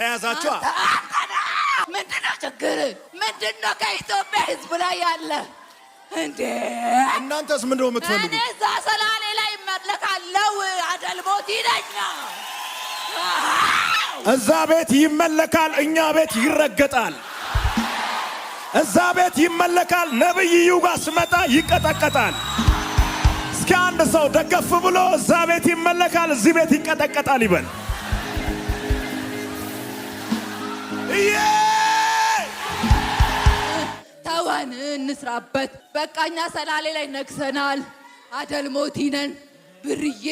ተያዛችኋ። ምንድነው ችግር? ምንድነው ከኢትዮጵያ ሕዝብ ላይ ያለ እንዴ? እናንተስ ምንድነው የምትፈልጉት? እኔ እዛ ሰላሌ ላይ እመለካለው። አደልሞቲ ነኝ። እዛ ቤት ይመለካል፣ እኛ ቤት ይረገጣል። እዛ ቤት ይመለካል፣ ነብይ እዩ ጋር ስመጣ ይቀጠቀጣል። እስኪ አንድ ሰው ደገፍ ብሎ እዛ ቤት ይመለካል፣ እዚህ ቤት ይቀጠቀጣል ይበል። እዬ! ተወን፣ እንስራበት። በቃ እኛ ሰላሌ ላይ ነግሰናል። አደልሞቲ ነን። ብርዬ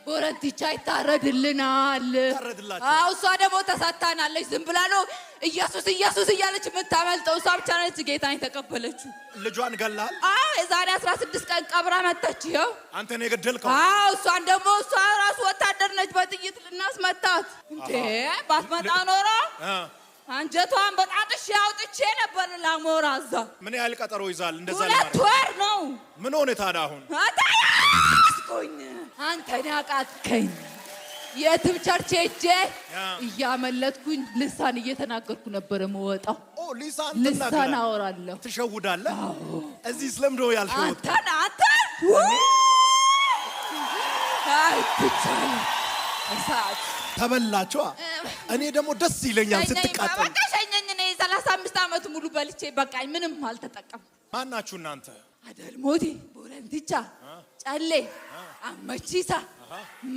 ቦረንቲቻ ይታረድልናል። ይታረድላቸዋል። አዎ፣ እሷ ደግሞ ተሳታናለች። ዝም ብላ ነው ኢየሱስ ኢየሱስ እያለች የምታመልጠው። እሷ ብቻ ነች ጌታን የተቀበለችው። ልጇን ገላል። አዎ፣ የዛሬ 16 ቀን ቀብራ መጣች። ይኸው። አንተ ነው የገደልከው። አዎ፣ እሷን ደግሞ እሷ ራሱ ወታደር ነች። በጥይት ልናስመታት እንዴ! ባትመጣ ኖሮ አንጀቷን በጣጥሼ አውጥቼ ነበር ላሞራ እዛ። ምን ያህል ቀጠሮ ይዛል? እንደዛ 2 ለማድረግ ወር ነው። ምን ሆነ ታዲያ አሁን? አታያስኩኝ፣ አንተን ያቃትከኝ። የትም church ሄጄ እያመለጥኩኝ ልሳን እየተናገርኩ ነበር የምወጣው። ኦ፣ ሊሳን ልሳን ትናገራለህ? አወራለሁ። ትሸውዳለህ? እዚህ ስለምዶ ያልሸወድከው? አንተን አንተን አይትቻለሁ እሳት። ተበላችኋ። እኔ ደግሞ ደስ ይለኛል ሸኘኝ፣ ስትቃጠል። በቃ ሸኘኝ። እኔ 35 ዓመት ሙሉ በልቼ በቃኝ፣ ምንም አልተጠቀምኩም። ማናችሁ እናንተ? አደልሞቴ፣ ቦረንቲቻ፣ ጨሌ፣ አመቺሳ፣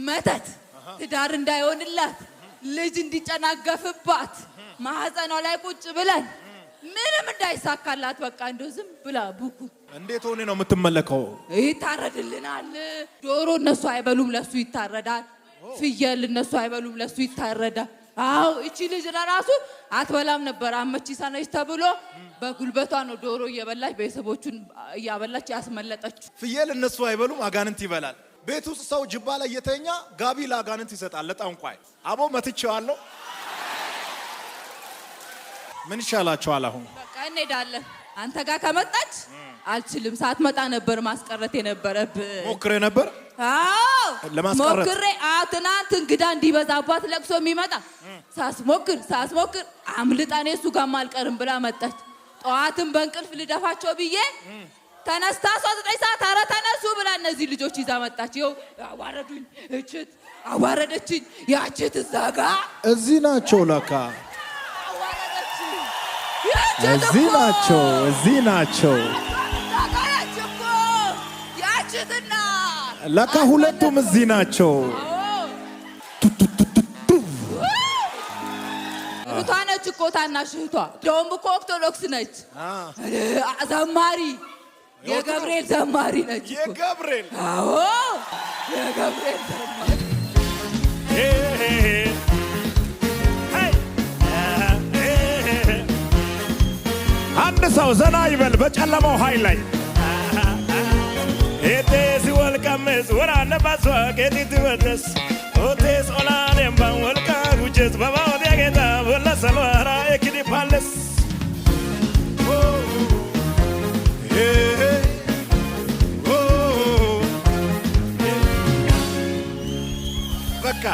መተት፣ ትዳር እንዳይሆንላት፣ ልጅ እንዲጨናገፍባት፣ ማህፀኗ ላይ ቁጭ ብለን ምንም እንዳይሳካላት በቃ እንደው ዝም ብላ ቡኩ። እንዴት ሆኔ ነው የምትመለከው? ይታረድልናል። ዶሮ እነሱ አይበሉም፣ ለሱ ይታረዳል። ፍየል እነሱ አይበሉም፣ ለሱ ይታረዳል። አዎ፣ እቺ ልጅ ለራሱ አትበላም ነበር፣ አመቺሳ ነች ተብሎ በጉልበቷ ነው ዶሮ እየበላች ቤተሰቦቹን እያበላች ያስመለጠችው። ፍየል እነሱ አይበሉም፣ አጋንንት ይበላል። ቤት ውስጥ ሰው ጅባ ላይ እየተኛ ጋቢ ለአጋንንት ይሰጣል፣ ለጠንቋይ። አቦ መትቼዋለሁ። ምን ይሻላችኋል አሁን? በቃ እንሄዳለን። አንተ ጋር ከመጣች አልችልም። ሳትመጣ ነበር ማስቀረት የነበረብህ። ሞክሬ ነበር። አዎ። ለማስቀረት? ሞክሬ። አዎ፣ ትናንት እንግዳ እንዲበዛባት ለቅሶ የሚመጣ ሳስሞክር ሳስሞክር አምልጣ እኔ እሱ ጋርም አልቀርም ብላ መጣች። ጠዋትም በእንቅልፍ ልደፋቸው ብዬ ተነስታ እሷ 9 ሰዓት ኧረ ተነሱ ብላ እነዚህ ልጆች ይዛ መጣች። ይኸው አዋረዱኝ። እችት አዋረደችኝ። ያችት እዛ ጋ እዚህ ናቸው ለካ። አዋረደችኝ። ያችት እዚህ እኮ ናቸው፣ እዚህ ናቸው። እዛ ጋ ነች እኮ ያችትና ለካ ሁለቱም እዚህ ናቸው። እህቷ ነች እኮ፣ ታናሽ እህቷ። እንደውም እኮ ኦርቶዶክስ ነች። ዘማሪ፣ የገብርኤል ዘማሪ ነች እኮ። የገብርኤል? አዎ፣ የገብርኤል ዘማሪ። አንድ ሰው ዘና ይበል በጨለማው ኃይል ላይ። ኤቴስ ወልቀምስ ወራነ ባሷ ኬቲት ወደስ ኦቴስ ኦላኔም ባን ወልቃ ጉጀስ በባወዲያ ጌታ ወላ ሰልዋራ ኤክዲ ፓለስ። በቃ።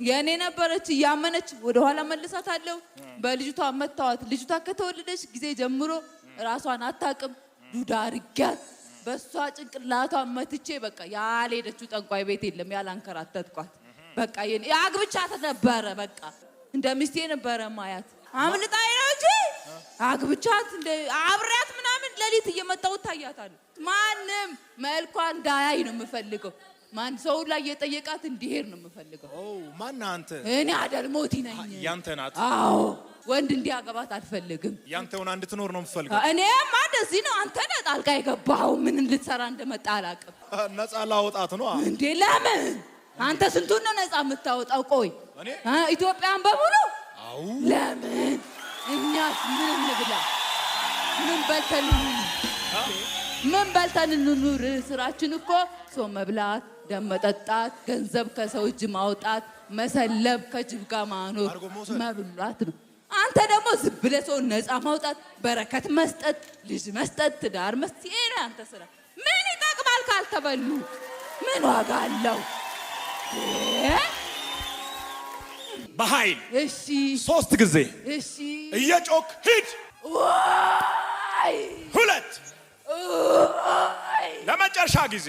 የእኔ ነበረች እያመነች ወደኋላ መልሳታለሁ። በልጅቷ መታዋት። ልጅቷ ከተወለደች ጊዜ ጀምሮ ራሷን አታውቅም። ዱዳ አርጊያት በእሷ ጭንቅላቷ መትቼ በቃ ያልሄደችው ጠንቋይ ቤት የለም ያላንከራተትኳት። በቃ የኔ አግብቻት ነበረ። በቃ እንደ ሚስቴ ነበረ ማያት። አምልጣኝ ነው እንጂ አግብቻት እንደ አብሬያት ምናምን ሌሊት እየመጣሁ እታያታለሁ። ማንም መልኳ እንዳያይ ነው የምፈልገው። ማን ሰው ላይ እየጠየቃት እንዲሄድ ነው የምፈልገው። ማን አንተ? እኔ አደልሞቲ ነኝ። ያንተ ናት። አዎ፣ ወንድ እንዲያገባት አልፈልግም። ያንተ ሆና እንድትኖር ነው የምትፈልገው። እኔማ እንደዚህ ነው። አንተ ነህ ጣልቃ የገባኸው። ምን ልትሰራ እንደመጣ አላውቅም። ነፃ ላወጣት ነው። እንዴ ለምን? አንተ ስንቱን ነው ነፃ የምታወጣው? ቆይ እኔ? ኢትዮጵያን በሙሉ? አዎ። ለምን? እኛስ ምን እንብላ? ምን በልተን እንኑር? ምን በልተን እንኑር? ስራችን እኮ ሰው መብላት፣ ደም መጠጣት፣ ገንዘብ ከሰው እጅ ማውጣት፣ መሰለብ፣ ከጅብ ጋር ማኖር፣ አድርጎ መውሰድ። መብላት ነው። አንተ ደግሞ ዝም ብለህ ሰውን ነፃ ማውጣት፣ በረከት መስጠት፣ ልጅ መስጠት፣ ትዳር መስጠት፣ ይሄ ነው ያንተ ስራ። ምን ይጠቅማል ካልተበሉ? ምን ዋጋ አለው? በኃይል እሺ። ሶስት ጊዜ እሺ። እየጮክ ሂድ። ዋይ! ሁለት፣ ዋይ! ለመጨረሻ ጊዜ።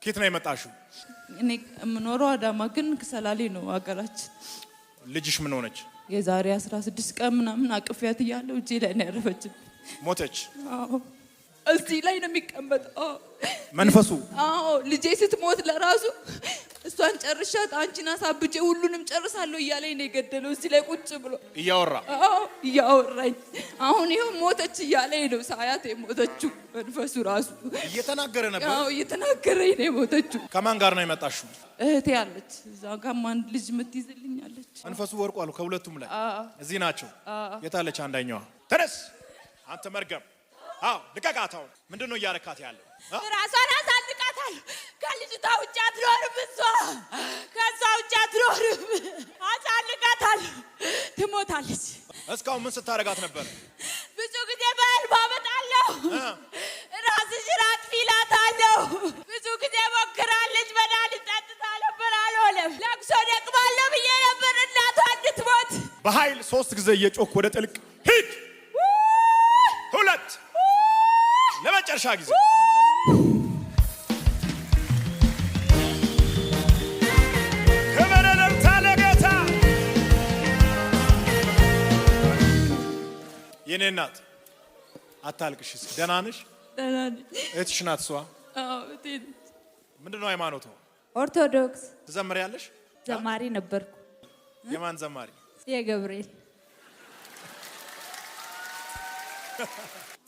ኬት ነው የመጣሽው? እኔ የምኖረው አዳማ ግን ሰላሌ ነው ሀገራችን። ልጅሽ ምን ሆነች? የዛሬ 16 ቀን ምናምን አቅፊያት እያለሁ እጄ ላይ ነው ያረፈችብኝ። ሞተች። አዎ፣ እዚህ ላይ ነው የሚቀመጠው። መንፈሱ። አዎ፣ ልጄ ስትሞት ለራሱ እሷን ጨርሻት አንቺን አሳብጄ ሁሉንም ጨርሳለሁ እያለኝ ነው የገደለው። እዚህ ላይ ቁጭ ብሎ እያወራ። አዎ፣ እያወራኝ። አሁን ይኸው ሞተች እያለኝ ነው ሳያት የሞተችው መንፈሱ ራሱ። እየተናገረ ነበር። አዎ፣ እየተናገረኝ ነው የሞተችው። ከማን ጋር ነው የመጣሽው? እህቴ አለች፣ እዛ ጋርም አንድ ልጅ የምትይዝልኝ አለች። መንፈሱ ወርቋል ከሁለቱም ላይ። እዚህ ናቸው። የታለች አንደኛዋ? ተነስ አንተ መርገም። አዎ፣ ልቀቃት። አሁን ምንድን ነው እያረካት ያለው? አ? ራሷን አሳልቃታል። ከልጅቷ ውጭ አትኖርም። እሷ ከእሷ ውጭ አትኖርም። አሳልቃታል። ትሞታለች። እስካሁን ምን ስታረጋት ነበር? ብዙ ጊዜ በህልም አመጣለሁ። ራስሽን አጥፊ እላታለሁ። ብዙ ጊዜ ሞክራለች። መድኃኒት ጠጥታ ነበር፣ አልሆነም። ለቅሶ ደቅማለሁ ብዬ ነበር እናቷ እንድትሞት። በኃይል ሶስት ጊዜ እየጮክ ወደ ጥልቅ ሂድ። ሁለት፣ ለመጨረሻ ጊዜ። ክብር እልልታ ለጌታ። የኔ እናት አታልቅሽ። እስኪ ደህና ነሽ? ደህና ነኝ። እህትሽ ናት እሷ። አዎ፣ እህቴ ነች። ምንድን ነው ሃይማኖቱ? ኦርቶዶክስ። ትዘምሪያለሽ? ዘማሪ ነበርኩ። የማን ዘማሪ? የገብርኤል።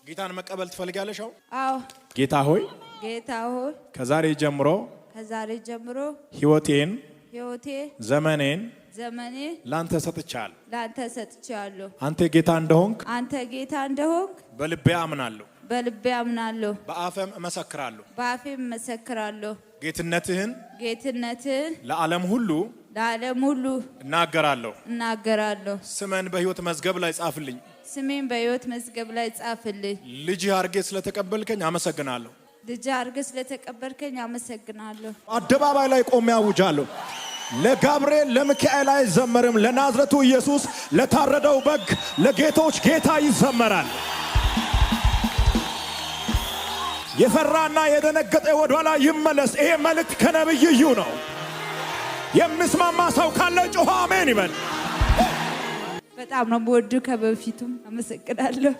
ጌታን መቀበል ትፈልጊያለሽ? አሁን? አዎ። ጌታ ሆይ፣ ጌታ ሆይ፣ ከዛሬ ጀምሮ ከዛሬ ጀምሮ ህይወቴን፣ ህይወቴ፣ ዘመኔን ዘመኔ ላንተ ሰጥቻለሁ። ለአንተ ሰጥቻለሁ። አንተ ጌታ እንደሆንክ አንተ ጌታ እንደሆንክ በልቤ አምናለሁ፣ በልቤ አምናለሁ፣ በአፌም እመሰክራለሁ። በአፌም እመሰክራለሁ። ጌትነትህን ጌትነትህን ለዓለም ሁሉ ለዓለም ሁሉ እናገራለሁ። እናገራለሁ። ስሜን በሕይወት መዝገብ ላይ ጻፍልኝ። ስሜን በሕይወት መዝገብ ላይ ጻፍልኝ። ልጅህ አድርጌ ስለተቀበልከኝ አመሰግናለሁ። ልጅ አድርገህ ስለተቀበልከኝ አመሰግናለሁ። አደባባይ ላይ ቆሜ አውጃለሁ። ለጋብርኤል ለሚካኤል አይዘመርም፣ ለናዝረቱ ኢየሱስ፣ ለታረደው በግ፣ ለጌቶች ጌታ ይዘመራል። የፈራና የደነገጠ ወደኋላ ይመለስ። ይሄ መልእክት ከነቢይ እዩ ነው። የሚስማማ ሰው ካለ ጮኸ አሜን ይበል። በጣም ነው የምወድህ ከበፊቱም። አመሰግናለሁ።